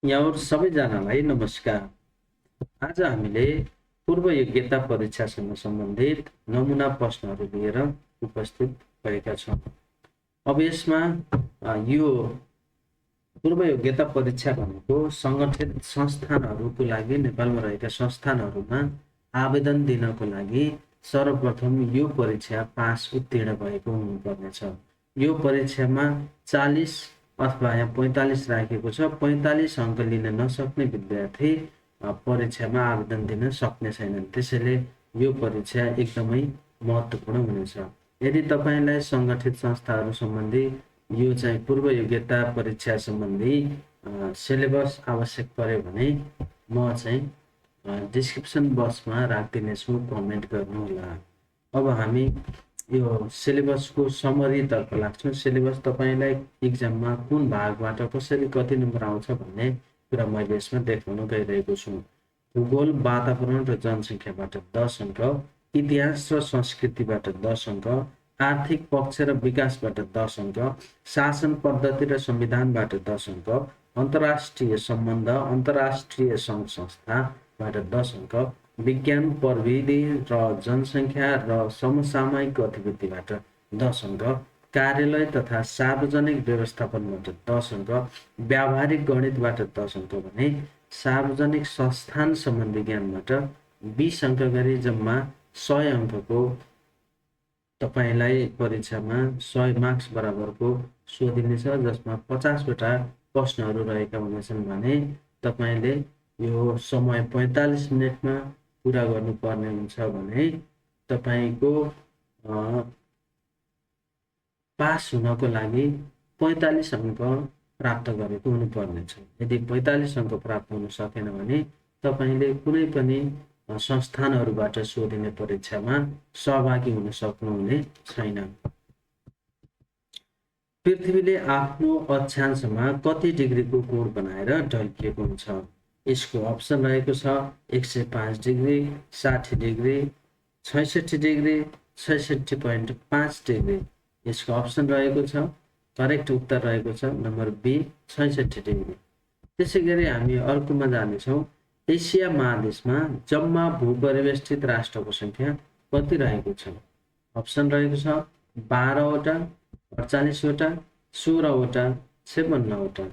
यहाँहरु सबैजनालाई नमस्कार। आज हामीले पूर्व योग्यता परीक्षासँग सम्बन्धित नमुना प्रश्नहरू लिएर उपस्थित भएका छौँ। अब यसमा यो पूर्व योग्यता परीक्षा भनेको सङ्गठित संस्थानहरूको लागि नेपालमा रहेका संस्थानहरूमा आवेदन दिनको लागि सर्वप्रथम यो परीक्षा पास उत्तीर्ण भएको हुनुपर्नेछ। यो परीक्षामा 40 अथवा यहाँ 45 राखेको छ। 45 अङ्क लिन नसक्ने विद्यार्थी परीक्षामा आवेदन दिन सक्ने छैनन्। त्यसैले यो परीक्षा एकदमै महत्त्वपूर्ण हुनेछ। यदि तपाईलाई सङ्गठित संस्थाहरू सम्बन्धी यो चाहिँ पूर्व योग्यता परीक्षा सम्बन्धी सिलेबस आवश्यक पर्यो भने म चाहिँ डिस्क्रिप्सन बक्समा राखिदिनेछु, कमेन्ट गर्नुहोला। अब हामी यो सिलेबसको समरीतर्फ लाग्छौँ। सिलेबस तपाईलाई एक्जाममा कुन भागबाट कसरी कति नम्बर आउँछ भन्ने कुरा मैले यसमा देखाउन गइरहेको छु। भूगोल, वातावरण र जनसङ्ख्याबाट 10 अङ्क, इतिहास र संस्कृतिबाट 10 अङ्क, आर्थिक पक्ष र विकासबाट 10 अङ्क, शासन पद्धति र संविधानबाट 10 अङ्क, अन्तर्राष्ट्रिय सम्बन्ध, अन्तर्राष्ट्रिय सङ्घ संस्थाबाट 10 अङ्क, विज्ञान, प्रविधि र जनसङ्ख्या र समसामयिक गतिविधिबाट 10 अङ्क, कार्यालय तथा सार्वजनिक व्यवस्थापनबाट 10 अङ्क, व्यावहारिक गणितबाट 10 अङ्क भने सार्वजनिक संस्थान सम्बन्धी ज्ञानबाट 20 अङ्क गरी जम्मा 100 अङ्कको तपाईलाई परीक्षामा 100 मार्क्स बराबरको सोधिनेछ, जसमा 50 वटा प्रश्नहरू रहेका हुनेछन् भने तपाईले यो समय 45 मिनेटमा पुरा गर्नुपर्ने हुन्छ भने तपाईको पास हुनको लागि 45 अङ्क प्राप्त गरेको हुनुपर्नेछ। यदि 45 अङ्क प्राप्त हुन सकेन भने तपाईले कुनै पनि संस्थानहरूबाट सोधिने परीक्षामा सहभागी हुन सक्नुहुने छैन। पृथ्वीले आफ्नो अक्षांशमा कति डिग्रीको कोण बनाएर ढल्किएको हुन्छ? यसको अप्सन रहेको छ 105 डिग्री, 60 डिग्री, 66 डिग्री, 66.5 डिग्री। यसको अप्सन रहेको छ, करेक्ट उत्तर रहेको छ नम्बर बी 66 डिग्री। त्यसै गरी हामी अर्कोमा जानेछौँ। एसिया महादेशमा जम्मा भूपरिवेष्टित राष्ट्रको संख्या कति रहेको छ? अप्सन रहेको छ 12 वटा, 48 वटा, 16 वटा, 56 वटा।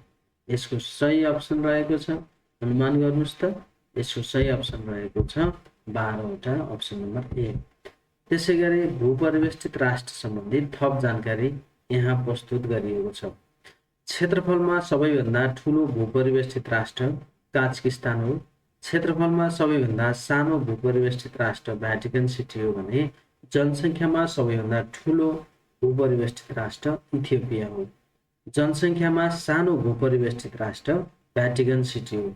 यसको सही अप्सन रहेको छ, अनुमान गर्नुहोस् त, यसको सही अप्सन रहेको छ 12 वटा, अप्सन नम्बर ए। त्यसै गरी भूपरिवेष्टित राष्ट्र सम्बन्धी थप जानकारी यहाँ प्रस्तुत गरिएको छ। क्षेत्रफलमा सबैभन्दा ठुलो भूपरिवेष्टित राष्ट्र काजाकिस्तान हो। क्षेत्रफलमा सबैभन्दा सानो भूपरिवेष्टित राष्ट्र भ्याटिकन सिटी हो भने जनसङ्ख्यामा सबैभन्दा ठुलो भूपरिवेष्टित राष्ट्र इथियोपिया हो। जनसङ्ख्यामा सानो भूपरिवेष्टित राष्ट्र भ्याटिकन सिटी हो।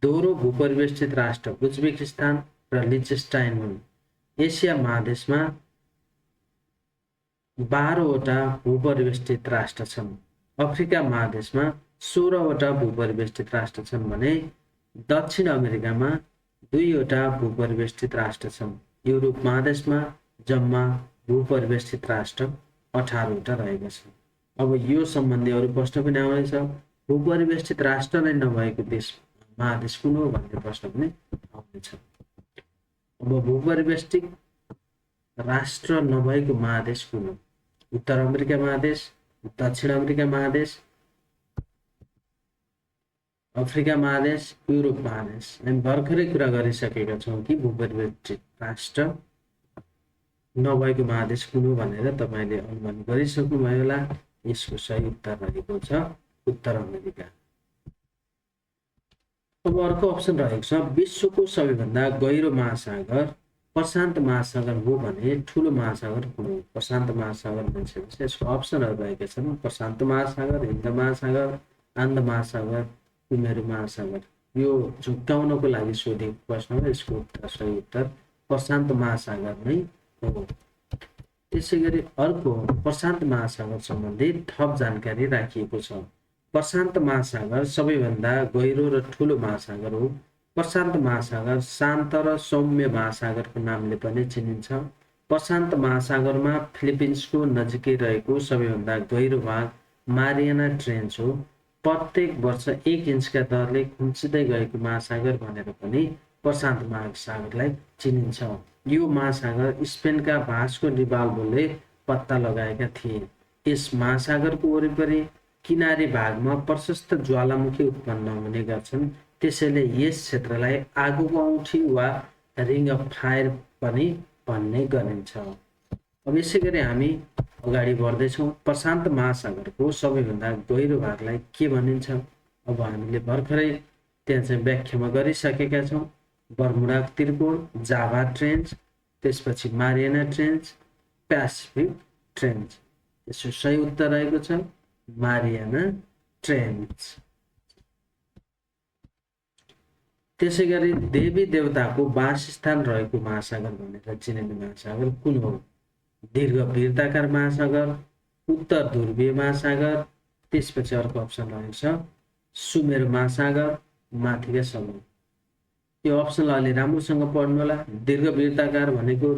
दोहोरो भूपरिवेष्टित राष्ट्र उज्बेकिस्तान र लिचेनस्टाइन हुन्। एसिया महादेशमा 12 वटा भूपरिवेष्टित राष्ट्र छन्। अफ्रिका महादेशमा 16 वटा भूपरिवेष्टित राष्ट्र छन् भने दक्षिण अमेरिकामा 2 वटा भूपरिवेष्टित राष्ट्र छन्। युरोप महादेशमा जम्मा भूपरिवेष्टित राष्ट्र 18 वटा रहेका छन्। अब यो सम्बन्धी अरू प्रश्न पनि आउनेछ। भूपरिवेष्टित राष्ट्र नै नभएको देश महादेश कुन हो भन्ने प्रश्न पनि आउनेछ। अब भूपरिवेष्टित राष्ट्र नभएको महादेश कुन हो? उत्तर अमेरिका महादेश, दक्षिण अमेरिका महादेश, अफ्रिका महादेश, युरोप महादेश। हामी भर्खरै कुरा गरिसकेका छौँ कि भूपरिवेष्टित राष्ट्र नभएको महादेश कुन हो भनेर तपाईले अनुमान गरिसक्नुभयो होला। यसको सही उत्तर रहेको छ उत्तर अमेरिका। अब अर्को अप्सन रहेको छ विश्वको सबैभन्दा गहिरो महासागर प्रशान्त महासागर हो भने ठुलो महासागर कुन हो? प्रशान्त महासागर भनिसकेपछि यसको अप्सनहरू रहेका छन् प्रशान्त महासागर, हिन्द महासागर, आन्द महासागर, कुमेरु महासागर। यो झुक्काउनको लागि सोधेको प्रश्न हो। यसको उत्तर सही उत्तर प्रशान्त महासागर नै हो। त्यसै गरी अर्को प्रशान्त महासागर सम्बन्धी थप जानकारी राखिएको छ। प्रशान्त महासागर सबैभन्दा गहिरो र ठुलो महासागर हो। प्रशान्त महासागर शान्त र सौम्य महासागरको नामले पनि चिनिन्छ। प्रशान्त महासागरमा फिलिपिन्सको नजिकै रहेको सबैभन्दा गहिरो भाग मारियाना ट्रेन्च हो। प्रत्येक वर्ष 1 इन्चका दरले खुम्चिँदै गएको महासागर भनेर पनि प्रशान्त महासागरलाई चिनिन्छ। यो महासागर स्पेनका भास्को डिबाल्भोले पत्ता लगाएका थिए। यस महासागरको वरिपरि किनारी भागमा प्रशस्त ज्वालामुखी उत्पन्न हुने गर्छन्। त्यसैले यस क्षेत्रलाई आगोको औँठी वा रिङ अफ फायर पनि भन्ने गरिन्छ। अब यसै गरी हामी अगाडि बढ्दैछौँ। प्रशान्त महासागरको सबैभन्दा गहिरो भागलाई के भनिन्छ? अब हामीले भर्खरै त्यहाँ चाहिँ व्याख्यामा गरिसकेका छौँ। बर्मुडा त्रिकोण, जाभा ट्रेन्च, त्यसपछि मारियाना ट्रेन्च, प्यासिफिक ट्रेन्च। यसो सही उत्तर रहेको छ मारियाना ट्रेन्च। त्यसै गरी देवी देवताको वासस्थान रहेको महासागर भनेर चिनिने महासागर कुन हो? दीर्घ वृत्ताकार महासागर, उत्तर ध्रुवीय महासागर, त्यसपछि अर्को अप्सन रहेको छ सुमेरु महासागर, माथिका समूह। यो अप्सनलाई अलि राम्रोसँग पढ्नु होला। दीर्घ वृत्ताकार भनेको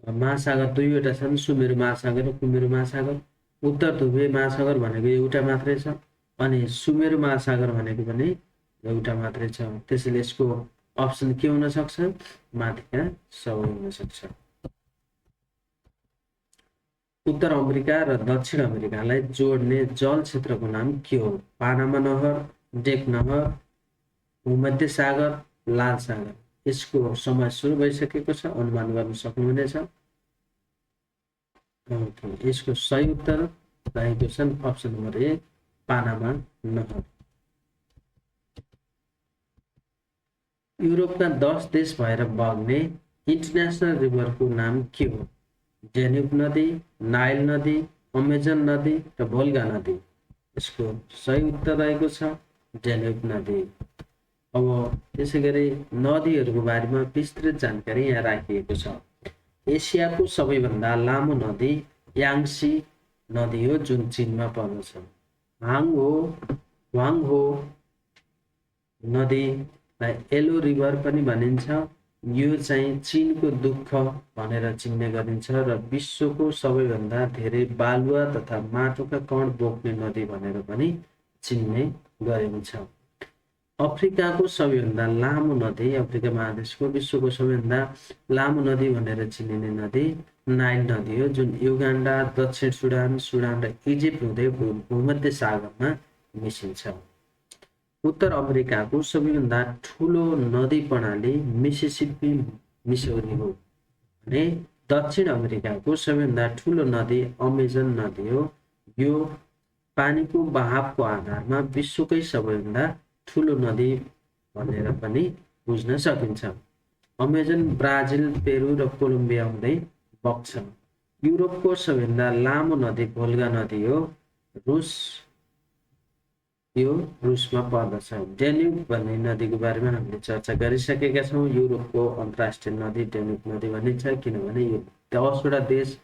महासागर दुईवटा छन्, सुमेरु महासागर र कुमेरु महासागर। उत्तर ध्रुवीय महासागर भनेको एउटा मात्रै छ, अनि सुमेरु महासागर भनेको पनि एउटा मात्रै छ। त्यसैले यसको अप्सन के हुन सक्छ? माथिका सबै हुन सक्छ। उत्तर अमेरिका र दक्षिण अमेरिकालाई जोड्ने जल क्षेत्रको नाम के हो? पानामा नहर, डेक नहर, भूमध्य सागर, लाल सागर। यसको समय सुरु भइसकेको छ, अनुमान गर्न सक्नुहुनेछ। यसको सही उत्तर रहेको छ अप्सन नम्बर ए, पानामा नहर। युरोपका 10 देश भएर बग्ने इन्टरनेसनल रिभरको नाम के हो? डेन्युब नदी, नाइल नदी, अमेजन नदी र भोल्गा नदी। यसको सही उत्तर रहेको छ डेन्युब नदी। अब त्यसै गरी नदीहरूको बारेमा विस्तृत जानकारी यहाँ राखिएको छ। एसियाको सबैभन्दा लामो नदी याङ्सी नदी हो, जुन चीनमा पर्दछ। ह्वाङ्हो नदीलाई येलो रिभर पनि भनिन्छ। यो चाहिँ चीनको दुःख भनेर चिन्ने गरिन्छ र विश्वको सबैभन्दा धेरै बालुवा तथा माटोका कण बोक्ने नदी भनेर पनि चिन्ने गरिन्छ। अफ्रिकाको सबैभन्दा लामो नदी, अफ्रिका महादेशको विश्वको सबैभन्दा लामो नदी भनेर चिनिने नदी नाइल नदी हो, जुन युगान्डा, दक्षिण सुडान, सुडान र इजिप्ट हुँदै भूमध्य सागरमा मिसिन्छ। उत्तर अमेरिकाको सबैभन्दा ठुलो नदी प्रणाली मिसिसिपी मिसौरी हो भने दक्षिण अमेरिकाको सबैभन्दा ठुलो नदी अमेजन नदी हो। यो पानीको बहावको आधारमा विश्वकै सबैभन्दा ठुलो नदी भनेर पनि बुझ्न सकिन्छ। अमेजन ब्राजिल, पेरु र कोलम्बिया हुँदै बग्छ। युरोपको सबैभन्दा लामो नदी भोल्गा नदी हो, रुसमा पर्दछ। डेन्युब भन्ने नदीको बारेमा हामीले चर्चा गरिसकेका छौँ। युरोपको अन्तर्राष्ट्रिय नदी डेन्युब नदी भनिन्छ, किनभने यो 10वटा देश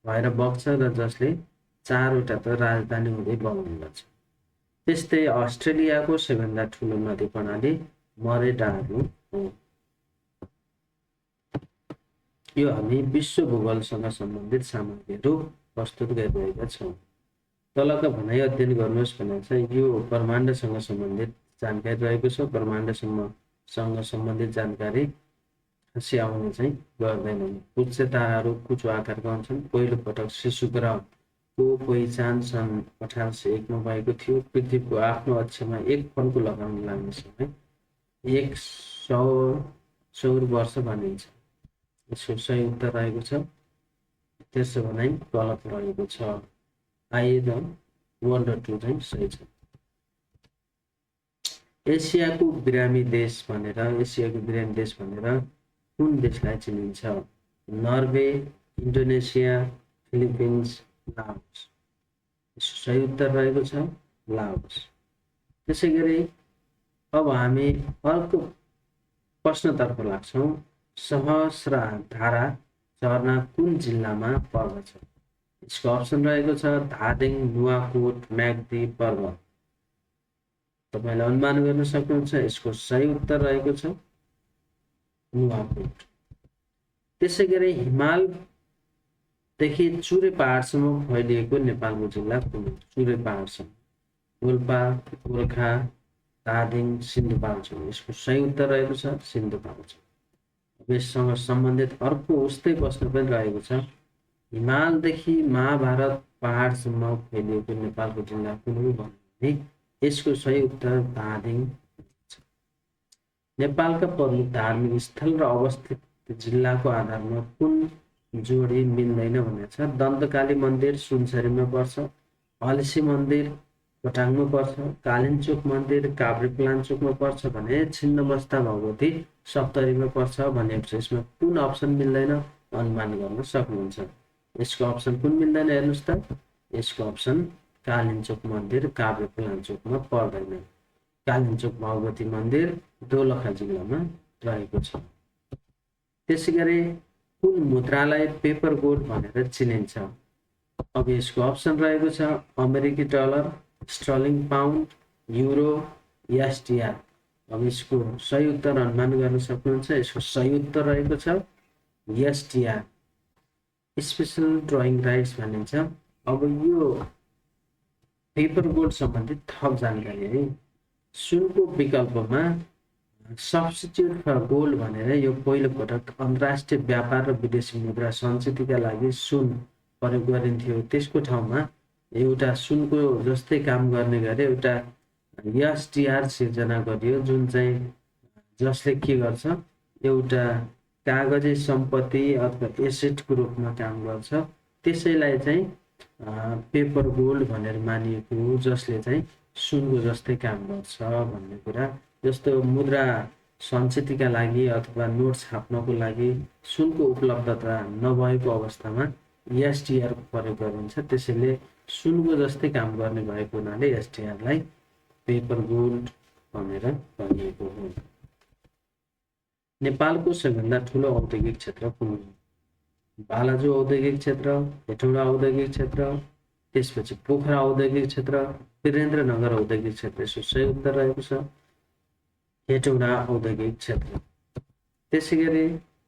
भएर बग्छ र जसले 4वटा त राजधानी हुँदै बग्ने गर्छ। त्यस्तै अस्ट्रेलियाको सबैभन्दा ठुलो नदी प्रणाली मरे डाँडो हो। यो हामी विश्व भूगोलसँग सम्बन्धित सामग्रीहरू प्रस्तुत गरिरहेका छौँ। तलका भनाइ अध्ययन गर्नुहोस् भनेर चाहिँ यो ब्रह्माण्डसँग सम्बन्धित जानकारी रहेको छ। ब्रह्माण्डसँग सम्बन्धित जानकारी खासै आउने चाहिँ गर्दैनन्। उच्च ताराहरू कुचो आकारका हुन्छन्। पहिलो पटक शिशु ग्रहको पहिचान सन् 1801 मा भएको थियो। पृथ्वीको आफ्नो अक्षमा एक फल्को लगाउन लाग्ने समय 100 सौर वर्ष भनिन्छ। यसको सही उत्तर रहेको छ। त्यसो भनाइ गलत रहेको छ। आइद 1 र 2 चाहिँ सही छ। एसियाको बिरामी देश भनेर कुन देशलाई चिनिन्छ? Norway, Indonesia, Philippines, Laos. सही उत्तर रहेको छ लाओस। त्यसै गरी अब हामी अर्को प्रश्नतर्फ लाग्छौँ। सहस्रधारा झरना कुन जिल्लामा पर्दछ? यसको अप्सन रहेको छ धादिङ, नुवाकोट, म्याग्दी, पर्वत। तपाईले अनुमान गर्न सक्नुहुन्छ। यसको सही उत्तर रहेको छ नुवाकोट। त्यसै गरी हिमाल देखि चुरे पहाडसम्म फैलिएको नेपालको जिल्ला कुन हो? चुरे पहाडसम्म रोल्पा, गोर्खा, धादिङ, सिन्धुपाल्चोक। यसको सही उत्तर रहेको छ सिन्धुपाल्चोक। अब यससँग सम्बन्धित अर्को उस्तै प्रश्न पनि रहेको छ। हिमालदेखि महाभारत पहाडसम्म फैलिएको नेपालको जिल्ला कुन हो भने यसको सही उत्तर धादिङ छ। नेपालका प्रमुख धार्मिक स्थल र अवस्थित जिल्लाको आधारमा कुन जोडी मिल्दैन भनेको छ। दन्तकाली मन्दिर सुनसरीमा पर्छ, हलसी मन्दिर खोटाङमा पर्छ, कालिन्चोक मन्दिर काभ्रेपलाञ्चोकमा पर्छ भने छिन्नमस्ता भगवती सप्तरीमा पर्छ भनेको छ। यसमा कुन अप्सन मिल्दैन अनुमान गर्न सक्नुहुन्छ। यसको अप्सन कुन मिल्दैन हेर्नुहोस् त। यसको अप्सन कालिन्चोक मन्दिर काभ्रेपलाञ्चोकमा पर्दैन। कालिन्चोक भगवती मन्दिर दोलखा जिल्लामा रहेको छ। त्यसैगरी कुन मुद्रालाई पेपर गोल्ड भनेर चिनिन्छ। अब यसको अप्सन रहेको छ अमेरिकी dollar, sterling pound, euro, SDR. अब यसको सही उत्तर अनुमान गर्न सक्नुहुन्छ। यसको सही उत्तर रहेको छ एसडीआर, स्पेशल ड्रइङ राइट्स भनिन्छ। अब यो पेपर गोल्ड सम्बन्धित थप जानकारी है। सुनको विकल्पमा सब्स्टिट्युट फर गोल्ड भनेर यो पहिलो पटक अन्तर्राष्ट्रिय व्यापार र विदेशी मुद्रा सञ्चितका लागि सुन प्रयोग गरिन्थ्यो। त्यसको ठाउँमा एउटा सुनको जस्तै काम गर्ने गरे एउटा एसडीआर सिर्जना गरियो, जुन चाहिँ जसले के गर्छ एउटा कागजी सम्पत्ति अथवा एसेटको रूपमा काम गर्छ। त्यसैलाई चाहिँ पेपर गोल्ड भनेर मानिएको हो, जसले चाहिँ सुनको जस्तै काम गर्छ भन्ने कुरा। जस्तो मुद्रा सञ्चितका लागि अथवा नोट छाप्नको लागि सुनको उपलब्धता नभएको अवस्थामा एसडीआर प्रयोग गरिन्छ। त्यसैले सुनको जस्तै काम गर्ने भएको हुनाले एसडीआरलाई पेपर गोल्ड भनेर भनिएको हो। नेपालको सबैभन्दा ठुलो औद्योगिक क्षेत्र कुन हो? बालाजु औद्योगिक क्षेत्र, हेटौँडा औद्योगिक क्षेत्र, त्यसपछि पोखरा औद्योगिक क्षेत्र, वीरेन्द्रनगर औद्योगिक क्षेत्र। यसको सही उत्तर रहेको छ हेटौँडा औद्योगिक क्षेत्र। त्यसैगरी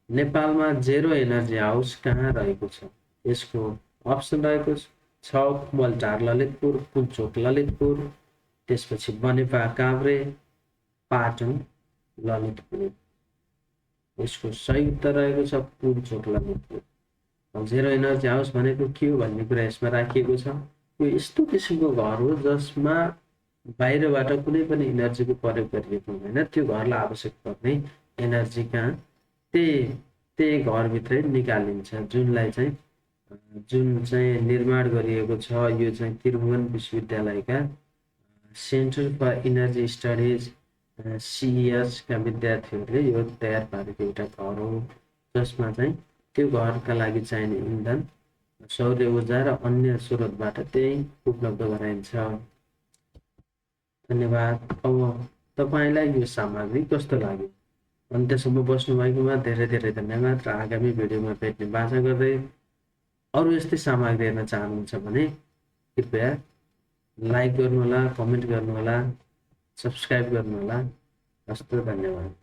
नेपालमा जेरो एनर्जी हाउस कहाँ रहेको छ? यसको अप्सन रहेको छ कुमलटार ललितपुर, पुल्चोक ललितपुर, त्यसपछि बनेपा काभ्रे, पाटन ललितपुर। यसको सही उत्तर रहेको छ Pulchowk Lalitpur. Zero energy house भनेको के हो भन्ने कुरा यसमा राखिएको छ। यो यस्तो किसिमको घर हो जसमा बाहिरबाट कुनै पनि इनर्जीको प्रयोग गरिएको हुँदैन। त्यो घरलाई आवश्यक पर्ने एनर्जी कहाँ त्यही घरभित्रै निकालिन्छ, जुन चाहिँ निर्माण गरिएको छ। यो चाहिँ त्रिभुवन विश्वविद्यालयका centre for energy studies CES का विद्यार्थीहरूले यो तयार पारेको एउटा घर हो, जसमा चाहिँ त्यो घरका लागि चाहिने इन्धन सौर्य ऊर्जा र अन्य स्रोतबाट त्यही उपलब्ध गराइन्छ। धन्यवाद। अब तपाईलाई यो सामग्री कस्तो लाग्यो? अन्त्यसम्म बस्नु भएकोमा धेरै धेरै धन्यवाद। र आगामी भिडियोमा भेट्ने बाचा गर्दै अरू यस्तै सामग्री हेर्न चाहनुहुन्छ भने कृपया लाइक गर्नुहोला, कमेन्ट गर्नुहोला, सब्स्क्राइब गर्नुहोला। हस्त धन्यवाद।